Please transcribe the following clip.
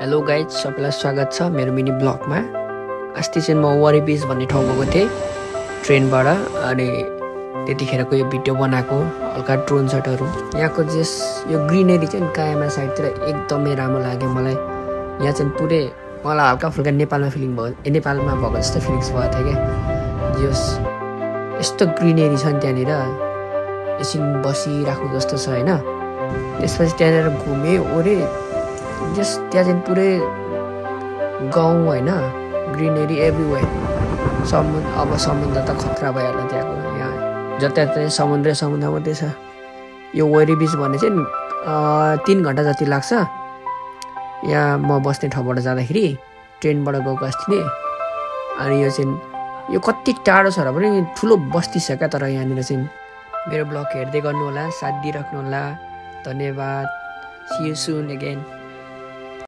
Hello guys, सबैलाई स्वागत छ मेरो मिनी ब्लगमा। अस्ति चाहिँ म वरी बीच भन्ने ठाउँ गएको थिएँ ट्रेनबाट। अनि त्यतिखेरको यो भिडियो बनाएको हल्का ड्रोन सटहरू। यहाँको जस यो ग्रिनेरी चाहिँ कायामा साइडतिर एकदमै राम्रो लाग्यो मलाई। यहाँ चाहिँ पुरै मलाई हल्का फुल्का नेपालमा फिलिङ भयो, नेपालमा भएको जस्तो फिलिङ्स भएको थियो क्या। जस यस्तो ग्रिनेरी छ नि त्यहाँनिर, एकछिन बसिराख्नु जस्तो छ होइन। त्यसपछि त्यहाँनिर घुमेँ ओरे, जस त्यहाँ चाहिँ पुरै गाउँ होइन, ग्रिनेरी एभ्रिवेयर। अब समुद्र त खतरा भइहाल्यो त्यहाँको। यहाँ जताततै समुद्र मात्रै छ। यो वरी बीच भन्ने चाहिँ 3 घन्टा जति लाग्छ यहाँ म बस्ने ठाउँबाट जाँदाखेरि। ट्रेनबाट गएको अस्ति नै। अनि यो चाहिँ यो कति टाढो छ र पनि ठुलो बस्ती छ क्या। तर यहाँनिर चाहिँ मेरो ब्लग हेर्दै गर्नु होला, साथ दिइराख्नु होला। धन्यवाद। See you soon again.